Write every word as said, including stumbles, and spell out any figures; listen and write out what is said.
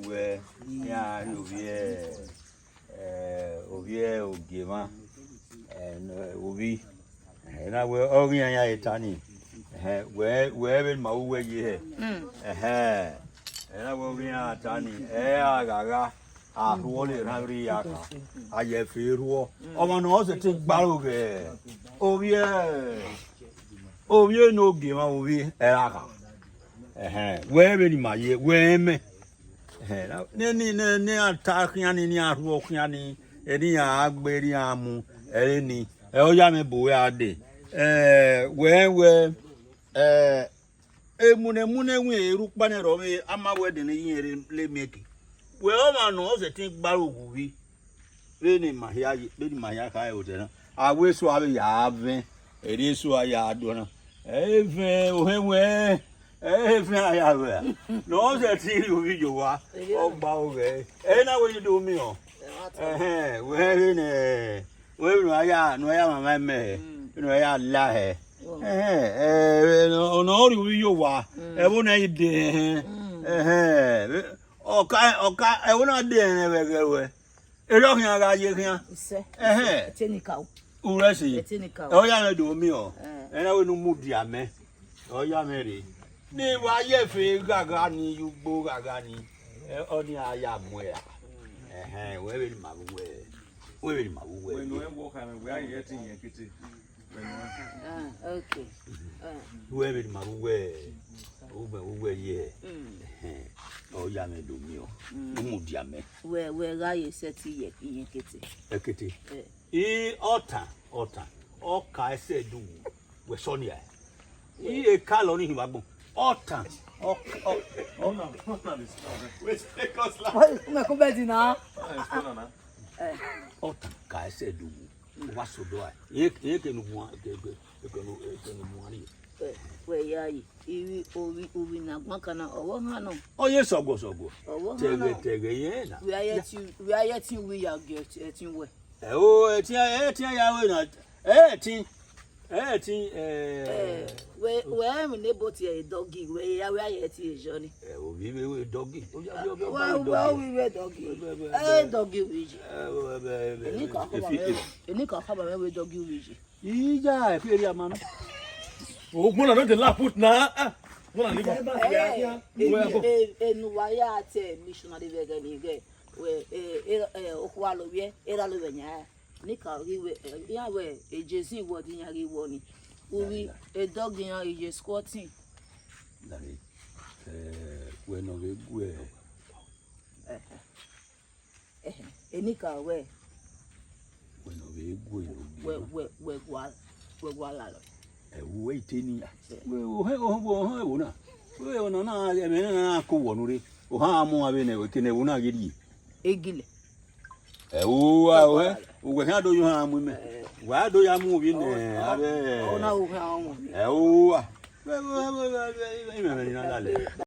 Wẹ, iran rhie ovbi, eh, ovbi Ogiemwa, eh, ovbi. Eh, na wẹ, ọ ghi iran ya ta ni. Eh, wẹ, wẹ vbene ima ru wẹ ye hẹ. Eh, na wẹ, ọ ghi iran ta ni. Eh, a gha gha, a rhuọ le erhan vbe ya kha. A ye fe rhuọ. Ọmwa ne ọ sẹtin gbaroghe ovbi, eh, ovbi Enogie mwa ovbi ẹre a kha. Ẹhẹn, wẹ vbene ima ye, wẹ mẹ. Ẹhẹn, ne, ne, ne, ne a ta khian ni, ne a rhuọ khian ni, eni a gbe, eni a mu, ẹre ni, ẹ, ọ ya mwẹ bu wẹ a dee. Ẹ, wẹ, wẹ, ẹ, emu ne, emu ne ẹwẹn erhukpa nẹ rọ vbe ama wẹ dene iye re, le miẹn ke. Wẹ ọmwa ne ọ sẹtin gbaroghe ovbi. Vbene ima hia ye, vbene ima hia kha ẹre odẹ na, a wẹ eso avbe ya vẹn, erriọ eso a ya do na. Ẹvẹn ohẹn wẹ, ẹvẹn a ya vẹ. Ne ọ sẹtin rhie ovbi ye owa, ọ gba oghẹ. Ẹ na wẹ ni do miẹn ọ. Ẹhẹn, wẹ vbene, wẹ vbene a ya, ne a ya mwamwa mẹ hẹ, ne a ya la hẹ. Ẹhẹn, ẹ, ọna ọ rhie ovbi ye owa, ẹvbo na i de ẹhẹn. Ẹhẹn, ọka, ọka, ẹvbo na de ẹhẹn vbe ẹghẹ ruẹ. Erriọ khian gha ye khian. Isẹ. Ẹhẹn. Ẹtẹnika o. Urẹsi. Ẹtẹnika o. Ẹ, ọ ya mwẹ do miẹn ọ. Ẹ. Ẹ na wẹ ne u mudia mẹ. Ọ ya mwẹ rre. Ne wa ye fe ghagha ni, ye ugbo ghagha ni. Ẹ, ọ ni a ya mu ẹre. Ẹhẹn, wẹ vbene ima vbe uwẹ. Wẹ vbene ima vbe uwẹ. Wẹ nọ ẹ wọ kha mwẹ, wẹ a ye ẹtin yẹn kete. Ah, okay. Ah. Wẹ vbene ima vbe uwẹ, uwẹ, uwẹ ye. Mm. Ẹhẹn. Ọ ya mwẹ do miẹn ọ. Mm. U mudia mẹ. Wẹ, wẹ gha ye sẹtin ye iyẹn kete. Ẹkete. Eh. I ọtan, ọtan. Ọ ka ẹsẹ du wẹ sọ nia. I e ka lọ ni hin vbe agbọn. Ọtan. Ọ, ọ, ọ. Wait, take us live. Wait, me come back now. Eh. Ọtan ka ẹsẹ du. Wa sẹ odọ a, eke, eke ne u guan, eke, eke, eke ne u, eke ne u guan rrie. Wẹ, wẹ ya yi, ivbi, ovbi, ovbi ne a guan kan na, ọ vbe ọ han nọ. Ọ ye sọguọ, sọguọ. Ọ vbe ọ han nọ. Tẹghẹ, tẹghẹ, irẹn na. Wẹ a ye ẹtin, wẹ a ye ẹtin uwu ya gie ẹtin wẹ. Ẹ o, ẹtin, ẹtin ya wẹ na, ẹtin, ẹtin, ẹ. Ẹ, wẹ, wẹ emwi ne ebo tie doggy, wẹ ya, wẹ a ye ẹtin ejọ ni. Ẹ, ovbi vbe wẹ doggy. Ọ ya, ọ ya, ọ ya, wẹ, wẹ, wẹ, wẹ doggy. Ẹ, doggy uwu yi. Eni ka khama mwẹ, eni ka khama mwẹ wẹ doggy uwu yi. Iya, ẹ fi eri ama na. Ogbon na no dey laugh put na. Ah, ogbon na leave am. Eh, eh, eh, enu wa ya te missionary vbe ẹghẹ ni ghe. Wẹ, eh, eh, eh, okhuo alo vbiẹ, erha lo vbe yan. Eni ka ghi wẹ, eh, iran wẹ, eh, Jezi wọ di iran ghi wọ ni. Uwi, eh, doggy iran ye squatting. Dare, eh, wẹ ne ọ vbe gu ẹ. Ẹhẹn. Ẹhẹn, eni ka wẹ. Wẹ ne ọ vbe gu ẹ ne ọ wẹ, wẹ, wẹ gua, wẹ gua lalọ. Ẹ, wẹ ite ni. Wẹ, ohẹn, ohẹn, ohẹn ẹvbo na. Wẹ, ọna na, ẹmwẹ na na ko wọ nure. Ohan mu avbe ne, kene ẹvbo na ghi rrie. Egile. Ẹ, uwa, ohẹn, uwẹ khian do yo ohan mu imẹ. Wa do ya mu ovbi nẹ, avbe. Ọna ohẹn ọmọ. Ẹ, uwa. Wẹ, wẹ, wẹ, imẹ, imẹ ni na lalẹ.